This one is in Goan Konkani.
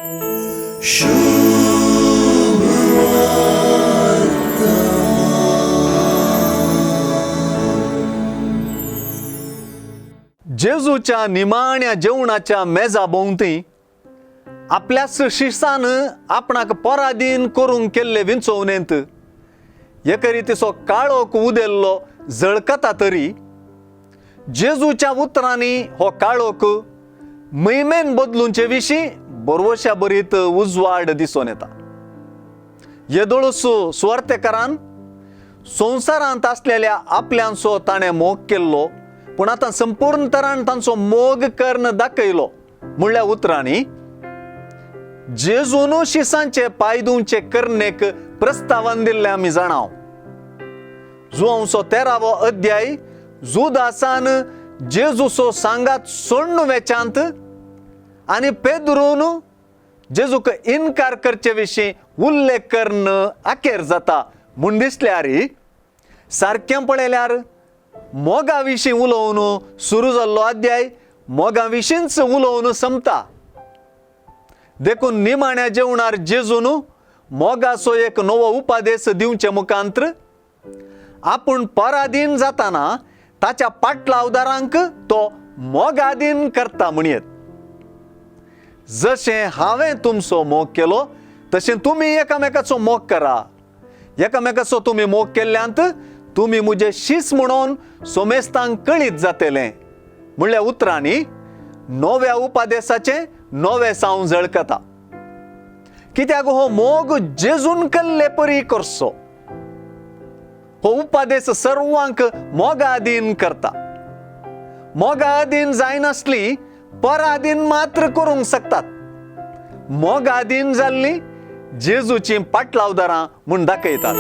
जेजूच्या निमाण्या जेवणाच्या मेजा भोंवती आपल्याच शिसान आपणाक पराधीन करूंक केल्ले विंचोवणेंत एके रितीचो काळोख उदेल्लो झळकता तरी जेजूच्या उतरांनी हो काळोख मैमेन बदलूंचे विशीं बरवश्या बरीत उजवाड दिसून येता. येदोळसो सुवार्तेकारान संवसारांत आसलेल्या आपल्यांचो ताणें मोग केल्लो, पूण आतां संपूर्ण तरान तांचो मोग कर्ण दाखयलो म्हणल्या उतरांनी जेजून शिसांचे पांय धुवचे करणेक प्रस्तावन दिल्लें आमी जाणाव. जुवांचो 13वो अध्याय जुदासान जेजूचो सांगात सोडून वेच्यांत आनी पेद्रून जेजूक इनकार करचे विशीं उल्लेख कर्ण अखेर जाता म्हूण दिसल्यार सारकें पळयल्यार मोगा विशीं उलोवन सुरू जाल्लो अध्याय मोगा विशींच उलोवन सोंपता. देखून निमाण्या जेवणार जेजून मोगाचो एक नवो उपादेश दिवचे मुखांत्र आपूण पराधीन जाताना ताच्या पाटलावदारांक तो मोगादीन करता म्हणयेत. जशें हांवें तुमचो मोग केलो तशें तुमी एकामेकाचो मोग करा. एकामेकाचो तुमी मोग केल्ल्यांत तुमी म्हजे शीस म्हणून सोमेस्तांक कळीत जातलें म्हणल्या उतरांनी नव्या उपादेसाचें नवें सावं झळकता. कित्याक हो मोग जेजून कल्ले परी करचो. हो उपादेस सर्वांक मोगादीन करता. मोगादीन जायनासली पराधीन मात्र करूंक शकतात. मोगादीन जाल्ली जेजूची पाटलावदारां म्हूण दाखयतात.